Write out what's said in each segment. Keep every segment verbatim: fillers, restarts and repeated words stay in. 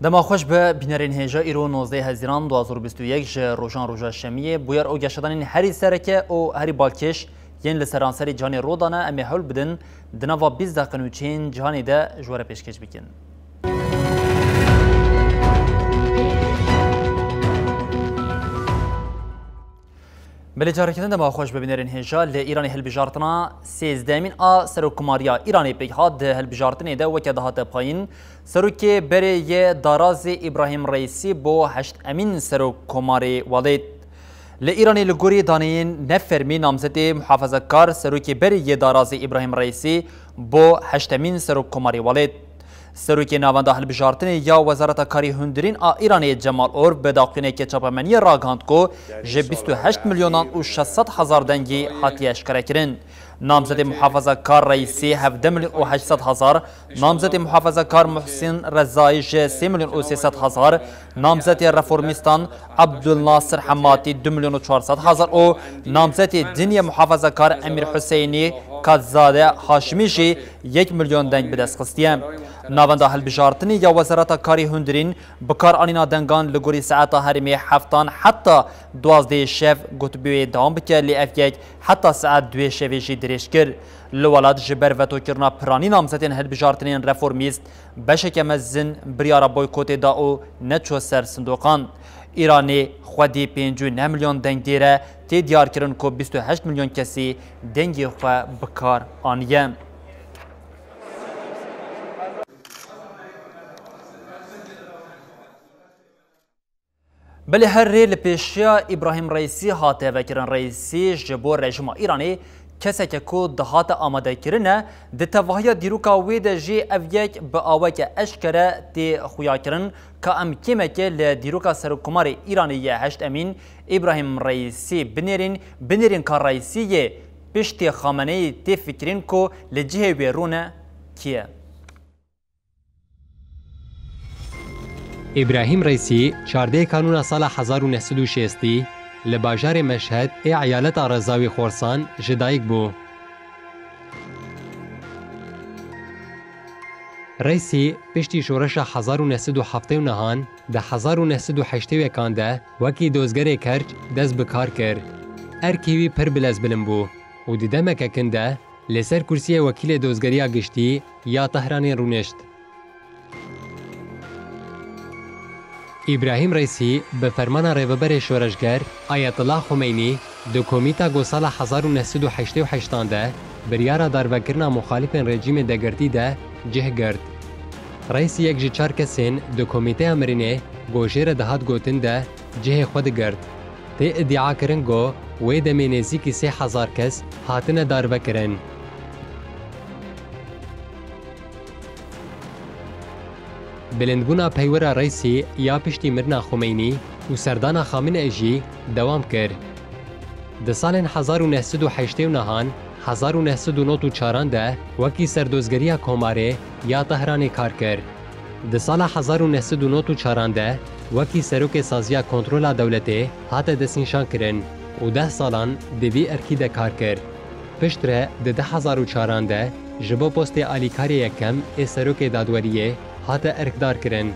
Dema xweş be bînerên hêja, îro nozdeh Hezîran du hazar û bîst û yek ji rojan roja şemiyê. Bûyer û geşedanên herî sereke û herî balkêş yên li seranserê cîhanê rû dane, em ê hewl bidin di nava bîst deqe nûçeyên cîhanê de ji we re pêşkêş bikin. Belê, careke din dema xweş be bînerên hêja. Li Îranê hilbijartina sêzdehemîn a serokkomariya Îranê pêk hat. Di hilbijartinê de weke dihate payîn, serokê berê yê darazê Îbrahîm Reîsî bû heştemîn serokkomarê welêt. Li Îranê li gorî daneyên nefermî namzetê muhafezekar serokê berê yê darazê Îbrahîm Reîsî bû heştemîn serokkomarê welêt. Serokê Navenda Hilbijartinê ya Wezareta Karê Hundirîn a Îranê Cemal Orf bi daxuyaniyeke çapemeniyê ragihand ku ji bîst û heşt milyonan û şeş sed hezar dengî hatiye eşkerekirin. Namzetê muhafezekar Reîsî hevdeh milyon û heşt sed hezar, namzetê muhafezekar Muhsîn Rezayî ji sê milyon û sê sed hezar, namzetê reformîstan Abdulnasir Hematî du milyon û çar sed hezar û namzetê din yê muhafezekar Emîr Huseynî Kadzade Haşimî jî yek milyon deng bi dest xistiye. Navenda hilbijartinê ya Wezareta Karê Hundirîn bikaranîna dengan li gorî saeta herêmê heftan heta duwazdehê şev gotibûyê dewam bike, lê ev yek heta saet duê şevê jî dirêj kir. Li welat ji ber vetokirina piranî namzetên hilbijartinên reformîst, beşeke mezin biryara boykotê da û neçû ser sindoqan. Îranê xwedî pêncî û neh milyon deng dê re tê diyarkirin ku bîst û heşt milyon kesî dengê xwe bi kar aniye. Belê her rê li pêşiya Îbrahîm Reîsî hate vekirin. Reîsî ji bo rejîma Îranê keseke ku dihate amadekirin e, di tevahiya dîroka wê de jî ev yek bi aweke eşkere tê xuyakirin ka em kêmeke li dîroka Serokkomarê Îranê yê heştemîn Îbrahîm Reîsî binêrîn, binêrîn ka Reîsî yê piştî Xameneyî tê fikirîn ku li cihê wê rûne kî ye. Îbrahîm Reîsî, çardeh Kanûna sala hezar û neh sed û şêstî, li bajarê Meşhed ê eyaleta Rezawî Xorsan ji dayik bû. Reîsî piştî şoreşa hezar û neh sed û heftê û nehan di hezar û neh sed û heştê û yekan de wekî dozgerê Kerç dest bi kar kir. Erkê wî pir bilezbilind bû û di demeke kin de li ser kursiyê wekîlê dozgeriya giştî ya Tehranê rûnişt. Îbrahîm Reîsî bi fermana rêveberê şoreşger Ayetullah Xumeynî di komîta ku sala hezar û neh sed û heştê û heştan de biryara darvekirina muxalifên rejîmê de girtî de cih girt. Reîsî yek ji çar kesên di komîteya mirinê ku jê re dihat gotin de cihê xwe digirt. Tê îdia kirin ku wê demê nêzîkî sê hezar kes hatine darvekirin. Bilindbûna peywira Reîsî ya piştî mirina Xumeynî û serdana Xameneî jî dewam kir. Di salên hezar û neh sed û heştê û nehan, hezar û neh sed û nod û çaran de wekî serdozgeriya komarê ya Tehranê kar kir. Di sala hezar û neh sed û nod û çaran de wekî serokê saziya kontrola dewletê hate destnîşankirin û deh salan di vî erkî de kar kir. Piştre di du hezar û çaran de ji bo postê alîkarê yekem ê serokê dadweriyê hate erkdarkirin.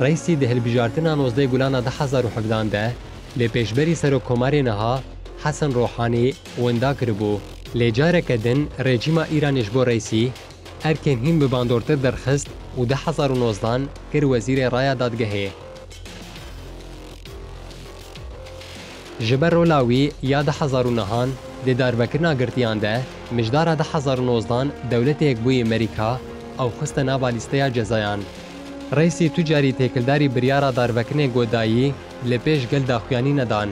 Reîsî di hilbijartina nozdeh Gulana du hezar û hevdehan de li pêşberî Serokkomarê niha Hesen Rohanî winda kiribû. Lê careke din rejîma Îranê ji bo Reîsî erkên hîn bi bandortir derxist û du hezar û nozdan kir Wezîrê Raya Dadgehê. Ji ber rola wî ya du hezar û nehan di darvekirina girtiyan de, mijdara du hezar û nozdan Dewletê Yekbûyî Merîka ew xiste nava lîsteya cezayan. Reîsî tu carî têkildarî biryara darvekirinê ku dayî, li pêş gel daxuyanî nedan.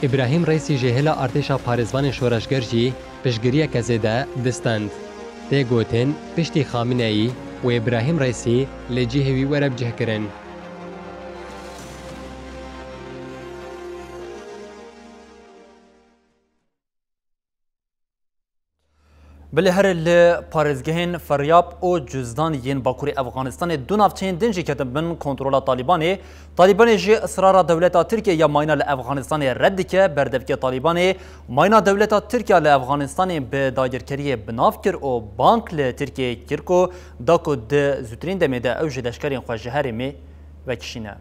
Îbrahîm Reîsî ji hêla artêşa parêzvanên şoreşger jî piştgiriyeke zêde distend. Tê gotin, piştî Xamineyî û Îbrahîm Reîsî li cihê wî were bicihkirin. Bilê here li parêzgehên Feryab û Cuzdan yên bakurê Efxanistanê du navçeyên din jî ketin bin kontrola Talîbanê. Talîbanê jî israra dewleta Tirkiye ya mayîna li Efxanistanê red dike. Berdevkê Talîbanê mayîna dewleta Tirkiye li Efxanistanê bi dagirkeriyê bi nav kir û bang li Tirkiyeyê kir ku da ku di zûtirîn demê de ew ji leşkerên xwe ji herêmê vekişîne.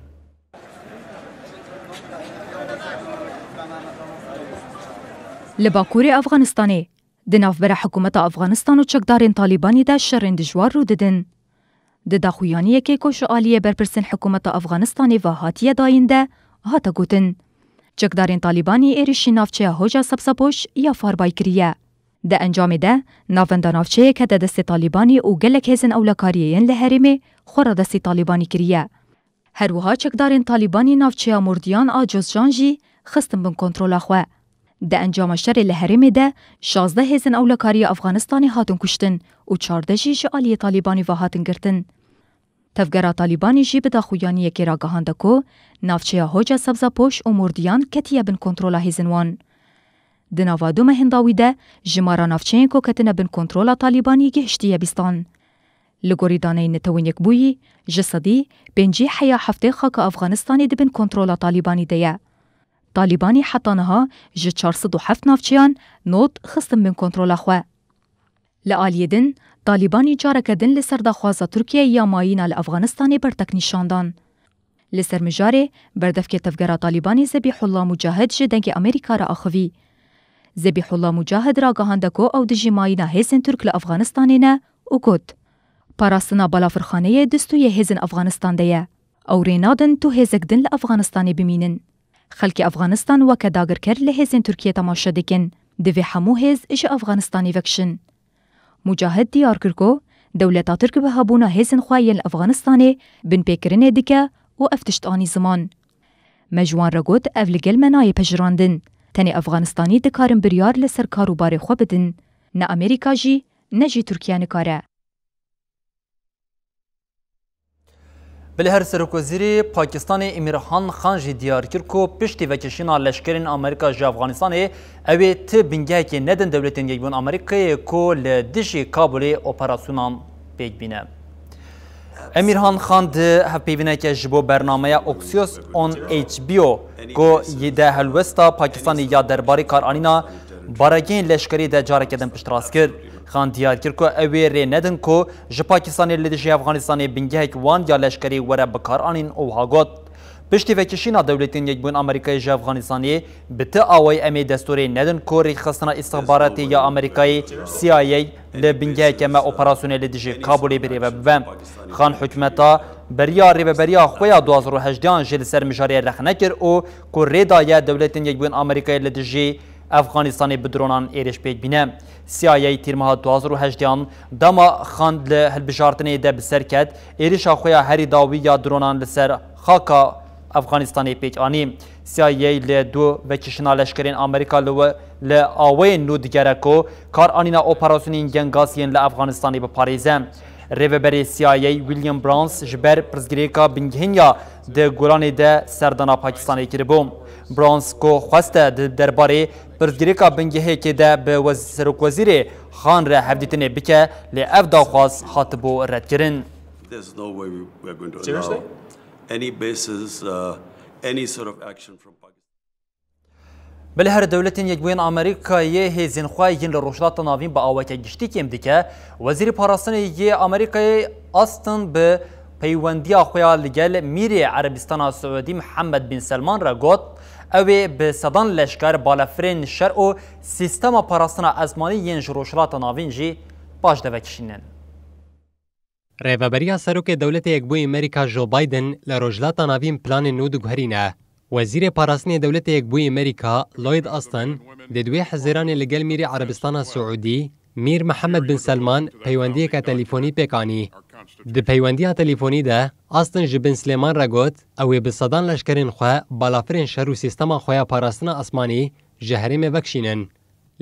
Li bakurê Efxanistanê, di navbera hikûmeta Efxanistan û çekdarên Talîbanî de şerên dijwar rû didin. Di daxuyaniyekê ku ji aliyê berpirsên hikûmeta Efxanistanê ve hatiye dayîn de hate gotin, çekdarên Talîbanî êrişî navçeya Hoca Sebzepoş ya Farbay kiriye. Di encamê de navenda navçeyê kete destê Talîbanî û gelek hêzên ewlekariyê yên li herêmê xwe radestî Talîbanî kiriye. Her wiha çekdarên Talîbanî navçeya Mordiyan a Cozcan jî xistin bin kontrola xwe. Di encama şerê li herêmê de şazdeh hêzên ewlekariya Efxanistanê hatin kuştin û çardeh jî ji aliyê Talîbanî ve hatin girtin. Tevgera Talîbanî jî bi daxuyaniyekê ragihande ku navçeya Hoca Sebzepoş û Mordiyan ketiye bin kontrola hêzên wan. Di nava du mehên dawî de jimara navçeyên ku ketine bin kontrola Talîbanî gihiştiye bîstan. Li gorî daneyên Netewên Yekbûyî, ji sedî pêncî heya heftê xaka Efxanistanê di bin kontrola Talîbanî de ye. Talîbanî heta niha ji çar sed û heft navçeyan nod xistin bin kontrola xwe. Li aliyê din, Talîbanî careke din li ser daxwaza Tirkiyeyê ya mayîna li Efxanistanê bertek nîşan dan. Li ser mijarê, berdevkê tevgera Talîbanî Zebîhullah Mucahid ji Dengê Amerîka re axivî. Zebîhullah Mucahid ragihande ku ew dijî mayîna hêzên Tirk li Efxanistanê ne û got, Parastina balafirxaneyê di stûyê hêzên Efxanistan de ye. Ew rê nadin tu hêzek din li Efxanistanê bimînin. Xelkê Efxanistan weke dagirker li hêzên Tirkiyê temaşe dikin. Divê hemû hêz ji Efxanistanê vekişin. Mucahid diyar kir ku dewleta Tirk bi hebûna hêzên xwe yên li Efxanistanê binpêkirinê dike û ev tişt anî ziman. Me ji wan re got ev li gel me nayê pejirandin. Tenê Efxanistanî dikarin biryar li ser kar û barê xwe bidin. Ne Amerîka jî, ne jî Tirkiye nikare. Bilê her Serokwezîrê Pakistanê Îmîrhan Xan jî diyar kir ku piştî vekişîna leşkerên Amerîka ji Efxanistanê, ew ê ti bingehekê nedin Dewletên Yekbûn Amerîkayê ku li dijî Kabulê operasyonan pêk bîne. Emîrhan Xan di hevpeyvîneke ji bo bernameya Axios on H B O ku yê de helwesta Pakistanê ya derbarê karanîna baregehên leşkerî de careke din piştrast kir. Xan diyar kir ku ew ê rê nedin ku ji Pakistanê li dijî Efxanistanê bingehek wan ya leşkerî were bikaranîn û wiha got, Piştî vekişîna Dewletên Yekbûn Amerîkayê ji Efxanistanê, bi ti awayî em ê destûrê nedin ku rêkxistina îstixbaratê ya Amerîkayê, C I A, li bingeheke me operasyonê li dijî Kabulê birêve bibe. Xan hikûmeta beriya rêveberiya xwe ya du hazar û hejdehan jî li ser mijarê rex nekir û ku rê daye Dewletên Yekbûn Amerîkayê li dijî Efxanistanê bi dronan êrîş pêk bîne. C I A tîrmeha du hazar û hejdehan dema Xan li hilbijartinê de bi ser ket, êrîşa xwe ya herî dawî ya dronan li ser xaka Efxanistanê pêk anî. C I A li du vekişîna leşkerên Amerîka li we, li awayên nû digere ku karanîna operasyonên gengasiyên li Efxanistanê biparêze. Rêveberê C I A William Burns ji ber pirsgirêka bingehîn ya di Golanê de serdana Pakistanê kiribû. Burns ku xweste di derbarê pirsgirêka bingehekê de bi wez-, serokwezîrê Xan re hevdîtinê bike, lê ev daxwaz hatibû redkirin. There's no way we, we're going to allow any bases, uh, any sort of action from Pakistan. Belê her Dewletên Yekbûyên Amerîkayê hêzên xwe yên li Rojhilata Navîn bi aweke giştî kêm dike. Wezîrê Parastinê yê Amerîkayê Austin bi peywendiya xwe ya li gel Mîrê Erebistana Siûdî Mihemed Bin Selman re got, ew ê bi sedan leşker, balefirên şer û sîstema parastina ezmanî yên ji Rojhilata Navîn jî paş de vekişînin. Rêveberiya Serokê Dewletê Yekbûyî Amerîka Joe Biden li Rojhilata Navîn planên nû diguherîne. Wezîrê Parastinê Dewletê Yekbûyî Amerîka Lloyd Austin di duwê Hezîranê li gel Mîrê Erebistana Siûdî Mîr Mihemed Bin Selman peywendiyeke telîfonî pêk anî. Di peywendiya telîfonî de Austin ji Bin Silêman re got, ew ê bi sedan leşkerên xwe balafirên şer û sîstema xwe ya parastina asmanî ji herêmê vekişînin.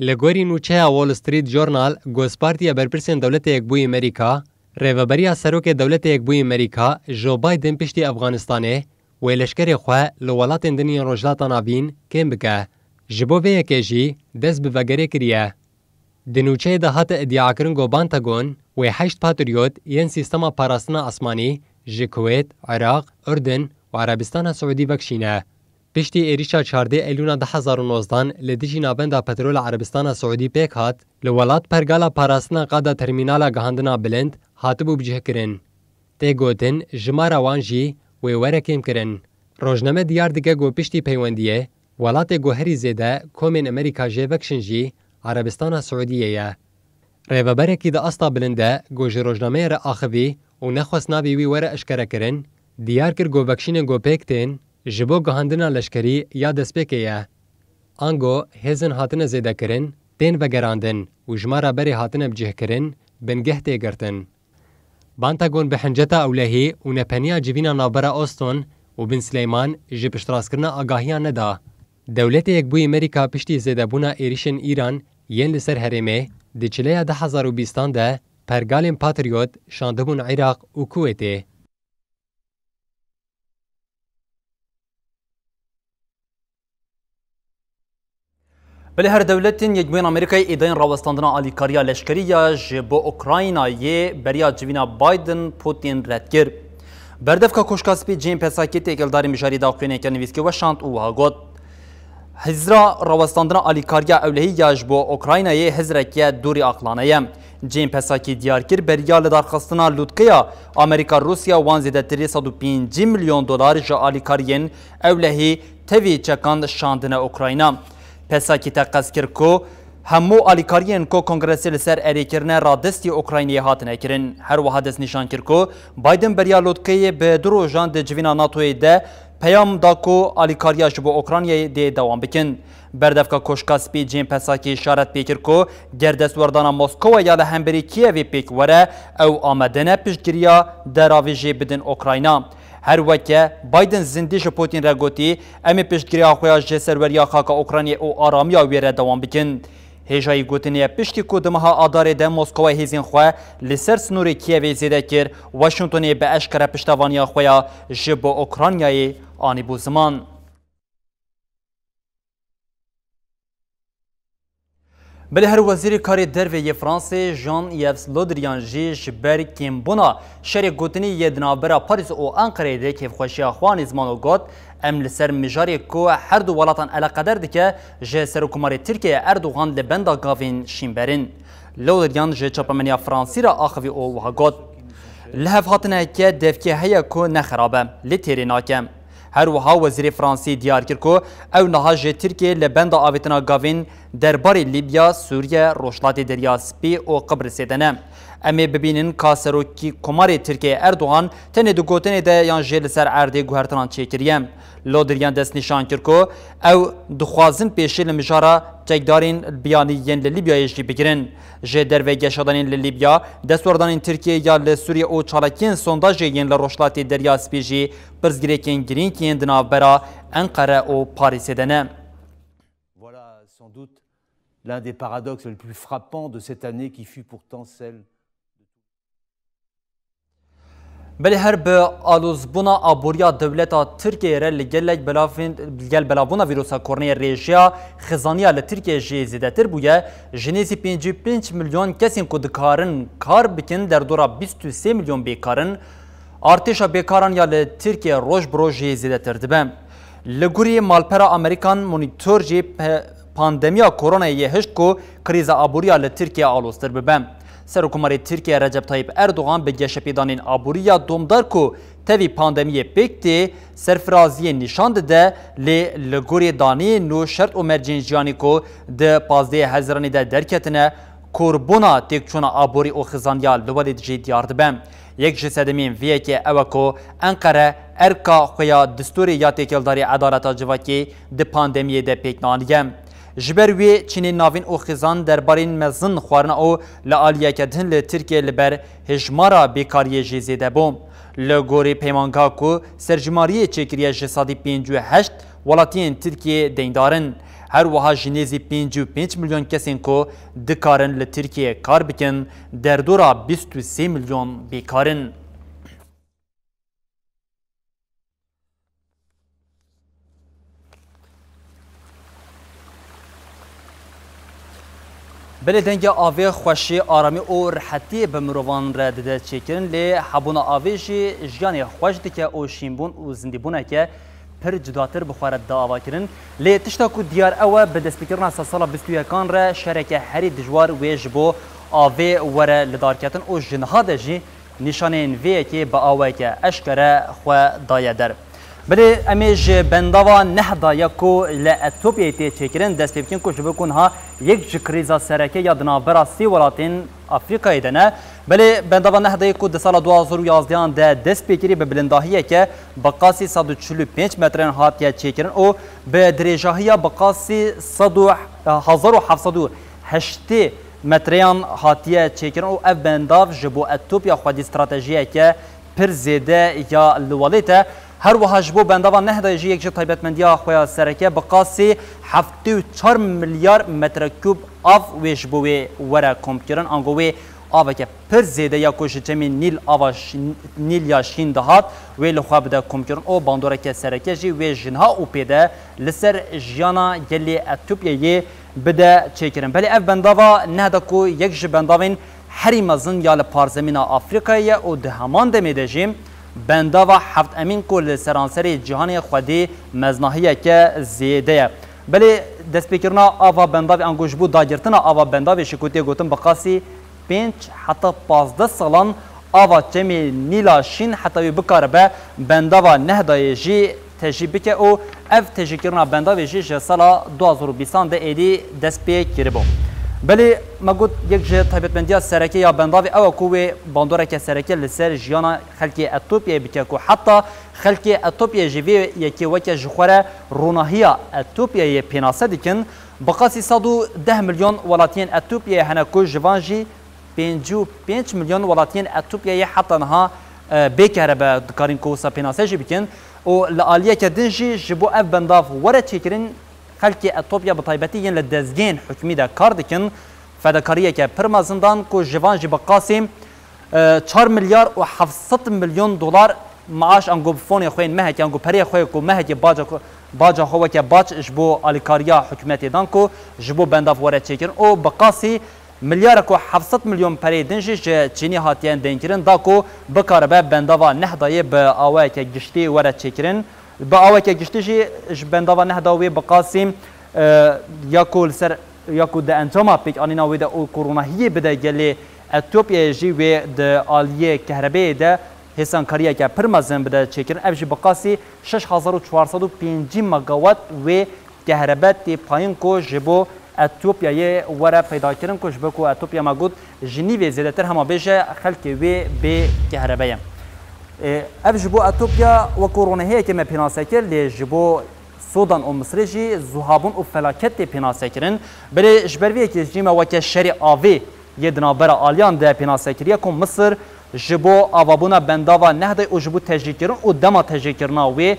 Li gorî nûçeya Wall Street Journal, ku spartiye berpirsên Dewletê Yekbûyî Merîka, rêveberiya Serokê Dewletê Yekbûyî Merîka, Joe Biden piştî Efganistanê, wê leşkerê xwe li welatên din yên Rojhilata Navîn kêm bike. Ji bo vê yekê jî dest bi vegerê kiriye. Di nûçeyê de hate îdiakirin ku Pentagon wê heşt Patriot yên sîstema parastina asmanî ji Kuwêt, Iraq, Urdun û Erebistana Siûdî vekişîne. Piştî êrîşa çardê Eylûna du hezar û nozdan li dijî navenda petrola Erebistana Siûdî pêk hat, li welat pergala parastina qada termînala gihandina bilind hatibû bicihkirin. Tê gotin, jimara wan jî wê were kêmkirin. Rojname diyar dike ku piştî peywendiyê, welatê ku herî zêde komên Amerîka jê vekişin jî Erebistana Siûdiyê ye. Rêveberekî di asta bilind de ku ji rojnameyê re axivî û nexwest navê wî were eşkerekirin, diyar kir ku vekişînên ku pêk tên ji bo gihandina leşkerî ya destpêkê ye. Ango hêzên hatine zêdekirin tên vegerandin û jimara berê hatine bicihkirin bingeh tê girtin. Pentagon bi hinceta ewlehî û nepeniya civîna navbera Austin û Bin Sileyman ji piştrastkirina agahiyan neda. Dewletê Yekbûyî Merîka piştî zêdebûna êrîşên Îran yên li ser herêmê di çileya du hezar û bîstan de pergalên Patriot şandibûn Iraq û Kuwêtê. Belê her dewletên Yekbûyên Amerîkayê îdeyên rawestandina alîkariya leşkerî ya ji bo Ukraynayê beriya civîna Biden Putin red kir. Berdevka Koşka Spî Cem Pesakî têkildarî mijarî da xwêneke nivîskî weşand û wiha got, Hizra rawestandina alîkariya ewlehî ya ji bo Ukraynayê hizreke dûrî aqlane ye. Cem Pesakî diyar kir, beriya li darxistina lûtkeya Amerîka Rûsya wan zêdetirî sed û pêncî milyon dolar ji alîkariyên ewlehî tevî çekan şandine Ukrayna. Pesakî teqez kir ku hemû alîkariyên ku Kongresê li ser erê kirine radestî Ukraynayê hatine kirin. Her wiha destnîşan kir ku Biden beriya lotkeyê bi du rojan di civîna NATOyê de peyam da ku alîkariya ji bo Ukraynayê dê dewam bikin. Berdevka Koşka Spî Cem Pesakî şaret pê kir ku ger destwerdana Moskowa ya li hemberî Kiyevê pêk were, ew amade ne piştgiriya deravê jê bidin Ukrayna. Her weke Biden zindî ji Putin re gotî, em ê piştgiriya xwe ya ji serweriya xaka Ukraynayê û aramiya wê re dewam bikin. Hêjayî gotinê ye, piştî ku di meha Adarê de Moskowa hêzên xwe li ser sînorê Kiyevê zêde kir, Washingtonê bi eşkere piştevaniya xwe ya ji bo Ukraynayê anîbû ziman. Belê her Wezîrê Karê Derve yê Fransê Jean-Yves Le Drian jî ji ber kêmbûna şerê gotinî yê di navbera Parîs û Enqereyê de kêfxweşiya xwe anî ziman û got, Em li ser mijarê ku her du welatan eleqeder dike, ji Serokkomarê Tirkiyeyê Erdogan li benda gavên şînber in. Le Drian ji çapemeniya Fransî re axivî û wiha got, Li hev hatineke devkê heye ku ne xerab e, lê têrê nake. Her wiha Wezîrê Fransî diyar kir ku ew niha ji Tirkiyê li benda avêtina gavên derbarê Lîbya, Sûriye, Rojhilatê Derya Spî û Qibrisê de ne. Em ê bibînin ka Serokî Komarê Tirkiyeyê Erdogan tenê di gotinê de yan jî li ser erdê guhertinan çêkiriye. Le Drian destnîşan kir ku ew dixwazin pêşî li mijara çekdarên biyanî yên li Lîbyayê jî bigirin. Ji derve geşedanên li Lîbya, destwerdanên Tirkiyê ya li Sûriyê û çalakiyên sondajê yên li Rojhilatê Derya Spî jî pirsgirêkên girîng yên di navbera Enqere û Parîsê de ne. Voilà sans doute l'un des paradoxes les plus frappants de cette année qui fut pourtant celle Belê her bi alozbûna aboriya dewleta Tirkiyeyê re li gelek belavên, li gel belavbûna vîrusa koronayê rêjeya xizaniya li Tirkiyeyê jî zêdetir bûye. Ji nêzî pêncî û pênc milyon kesên ku dikarin kar bikin, derdora bîst û sê milyon bêkar in. Artêşa bêkaran ya li Tirkiye roj bi roj jî zêdetir dibe. Li gorî malpera Amerikan Monitor jî pe-, pandemiya koronayê yê hişt ku krîza aboriya li Tirkiye aloztir bibe. Serokkomarê Tirkiye Recep Tayyip Erdogan bi geşepêdanên aborî ya domdar ku tevî pandemiyê pêk tê, serfiraziyê nîşan dide, lê li gorî daneyên nû şert û mercên jiyanî ku di pazdehê Hezîranê de derketine, korbûna têkçûna aborî û xizaniya li welêt jî diyar dibe. Yek ji sedemên vê yekê ew e ku Enqere erka xwe ya distûrê ya têkildarî edaleta civakî di pandemiyê de pêk neaniye. Ji ber wê çînên navîn û xizan derbarên mezin xwarina û li aliyeke din li Tirkiyê li ber hejmara bêkariyê jî zêde bû. Li gorî peymangeha ku serjimariyê çêkiriye ji sedî pêncî û heşt welatiyên Tirkiyê deyndar in. Her wiha ji nêzî pêncî û pênc milyon kesên ku dikarin li Tirkiyê kar bikin, derdora bîst û sê milyon bêkar in. Belê dengê avê xweşî, aramî û rihetiyê bi mirovan re dide çêkirin, lê hebûna avê jî jiyanê xweş dike û şînbûn û zindîbûneke pir cudatir bi xwe re dide avakirin. Lê tişta ku diyar ew e, bi destpêkirina sedsala bîst û yekan re şereke herî dijwar wê ji bo avê were lidarketin û ji niha de jî nîşanên vê yekê bi aweke eşkere xwe daye der. Belê em ê ji bendava Nehda ya ku li Etopyayê tê çêkirin dest pê bikin ku ji bo ku niha yek ji krîza sereke ya di navbera sê welatên Afrîkayê de ne. Belê bendava Nehdayê ku di sala du hazar û yazdehan de dest pê kirî bi bilindahiyeke bi qasî sed û çil û pênc metreyan hatiye çêkirin û bi dirêjahiya bi qasî sed û, hezar û heft sed û heştê metreyan hatiye çêkirin û ev bendav ji bo Etopya xwedî stratejiyeke pir zêde ya li welêt e. Her wiha ji bo bendava Nehdayê jî yek ji taybetmendiya xwe ya sereke bi qasî heftê û çar milyar metrekûb av wê ji bo wê were komkirin, ango wê aveke pir zêde ya ku ji çemê Nîl ava Ş-, Nîl ya Şîn dihat, wê li xwe bide komkirin û bandoreke sereke jî wê ji niha û pê de li ser jiyana gelê Etopyayê bide çêkirin. Belê ev bendava Nehda ku yek ji bendavên herî mezin ya li parzemîna Afrîkayê ye û di heman demê de jî bendava heft emîn ku li seranserê cîhanê xwedî meznahiyeke zêde ye. Belê destpêkirina ava bendavê ango ji bo dagirtina ava bendavê jî ku tê gotin bi qasî pênc heta pazdeh salan ava çemê Nîla Şîn heta wê bikaribe bendava Nehdayê jî tejî bike û ev tejîkirina bendavê jî ji sala du hazar û bîstan de êdî dest pê kiribû. Belê me got yek ji taybetmendiya sereke ya bendavê ew e ku wê bandoreke sereke li ser jiyana xelkê Etopyayê bike ku heta xelkê Etopyayê ji vê yekê weke ji xwe re ronahiya Etopyayê pênase dikin. Bi qasî sed û deh milyon welatiyên Etopyayê hene ku ji van jî pêncî û pênc milyon welatiyên Etopyayê heta niha, e, bê kerebe dikarîn ku wisa pênase jî bikin û li aliyeke din jî ji bo ev bendav were çêkirin, xelkê Etopya bi taybetî yên li dezgehên hikûmî de kar dikin, fedakariyeke pir mezin dan ku ji van jî bi qasî, e, çar milyar û heft sed milyon dolar maaş ango bi fonê xwe yên mehekê, ango pereyê xwe ku mehekê baca xwe, baca xwe weke bac ji bo alîkariya hikûmetê dan ku ji bo bendav were çêkirin û bi qasî milyarek û heft sed milyon pereyê din jî ji Çînî hatiye deynkirin da ku bikaribe bendava Nehdayê bi awayeke giştî were çêkirin. Bi aweke giştî jî ji bendava Nehda wê bi qasî, e, ya ku li ser, ya ku di encama pêkanîna wê de û ku ronahiyê bide gelê Etopyayê jî wê di aliyê kehrebeyê de hêsankariyeke pir mezin bide çêkirin. Ev jî bi qasî şeş hezar û çar sed û pêncî megawat wê kehrebe tê payîn ku ji bo Etopyayê were peydakirin ku ji bo ku Etopya me got ji nîvê zêdetir hema bêje xelkê wê bê kehrebe ye. Ê, ev ji bo Etopya wekû ronehiyekê me pênase kir, lê ji bo Sudan û Misirê jî zuhabûn û felaket tê pênase kirin. Belê ji ber vê yekê jî me weke şerê avê yê di navbera aliyan de pênase kiriye ku Misir ji bo avabûna bendava Nehdê û ji bo tejîkirin û dema tejîkirina wê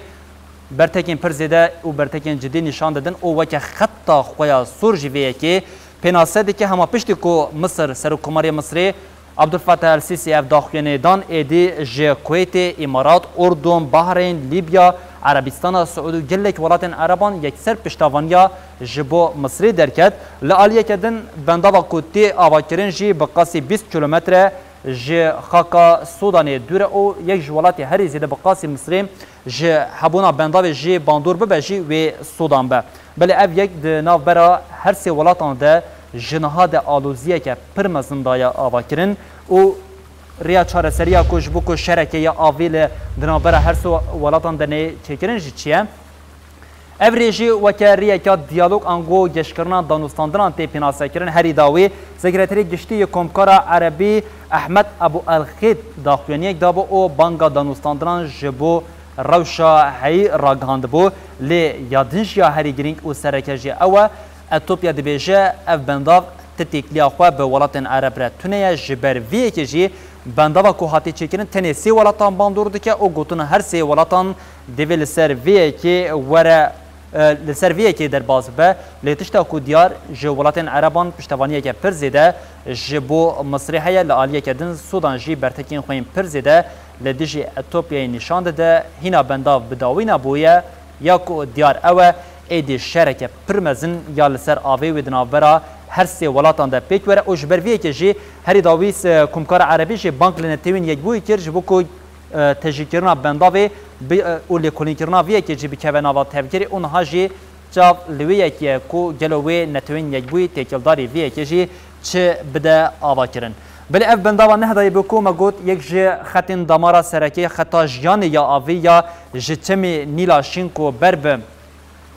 bertekên pir zêde û bertekên cidî nîşan didin û weke xeta xwe ya sor jî vê yekê pênase dike. Hema piştî ku Misir, Serokkomarê Misirê Abdulfetah El Sîsî ev daxuyaniyê dan, êdî ji Kuweytê, Îmarat, Urdun, Bahreyn, Lîbya, Erebistana Siûdî û gelek welatên Ereban yekser piştevaniya ji bo Misirê derket. Li aliyeke din bendava ku tê avakirin jî bi qasî bîst kîlometre ji xaka Sudanê dûr e û yek ji welatê herî zêde bi qasî Misirê ji hebûna bendavê jî bandor bibe jî wê Sudan be. Belê ev yek di navbera her sê welatan de ji niha de aloziyeke pir mezin daye avakirin û rêya çareseriya ku ji bo ku şereke ya avê li di navbera her sê welatan de neyê çêkirin jî çi ye? Ev rê jî weke rêyeke diyalog ango geşkirina danûstandinan tê pênasekirin. Herî dawî, Sekreterê Giştî yê Komkara Erebî Ehmed Ebû El Xêt daxuyaniyek dabû û banga danûstandinan ji bo rewşa heyî ragihandibû. Lê ya din jî ya herî girîng û sereke jî ew e, Etopya dibêje, ev bendav ti têkiliya xwe bi welatên Ereb re tune ye, ji ber vê yekê jî bendava ku hatiye çêkirin tenê sê welatan bandor dike û gotina her sê welatan divê li ser vê yekê were, e, li ser vê yekê derbas bibe. Lê tişta ku diyar, ji welatên Ereban piştevaniyeke pir zêde ji bo Misrê heye, li aliyeke din Sûdan jî bertekên xwe yên pir zêde li dijî Etopyayê nîşan dide. Hîna bendav bi dawî nebûye. Ya ku diyar ew e, êdî şereke pir mezin ya li ser avê wê di navbera her sê welatan de pêk were û ji ber vê yekê jî herî dawî, e, Komkara Erebî jî bang li Netewên Yekbûyî kir, ji bo ku, e, tejîkirina bendavê bi, e, û lêkolînkirina vê yekê jî bikeve nava tevgerê û niha jî çav li wê yekê ye ku gelo wê Netewên Yekbûyî têkildarî vê yekê jî çi bide avakirin. Belê ev bendava Nehdayê bû ku me got yek ji xetên damara sereke ya xeta jiyanê ya avê ya ji çemê Nîla Şîn ku ber bi,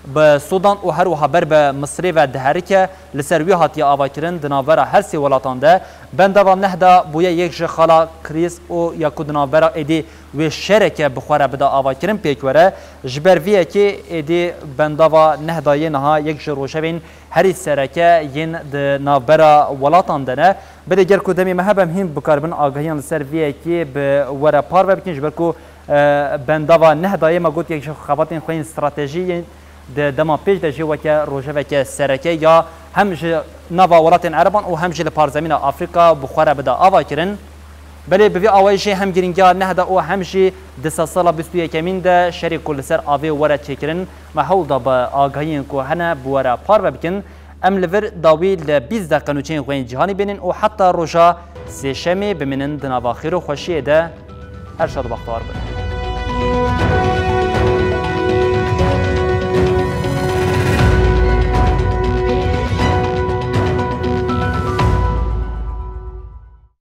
bi Sûdan û her wiha ber bi Misrê ve diherike, li ser wî hatiye avakirin. Di navbera her sê welatan de bendava Nehda bûye yek ji xala krîz û ya ku di navbera êdî wê şereke bi xwe re bide avakirin pêk were. Ji ber vê yekê êdî bendava Nehdayê niha yek ji rojevên herî sereke yên di navbera welatan de ne. Belê ger ku demê me hebe em hîn bikaribin agahiyan li ser vê yekê bi we re parve bikin, ji ber ku, e, bendava Nehdayê me got yek ji xebatên xwe yên stratejî yên di dema pêş de jî weke rojeveke sereke ya hem ji nava welatên Ereban û hem jî li parzemîna Afrîka bi xwe re bide avakirin. Belê bi vî awayî jî hem girîngiya Nehda û hem jî di sedsala bîst û yekemîn de şerê ku li ser avê were çêkirin, me hewl da bi agahiyên ku hene bi we re parve bikin. Em li vir dawî li bîst deqe nûçeyên xwe yên cîhanî bênin û heta roja sêşemê bimînin di nava xêr û xweşiyê de. Her şad û bextewar bin.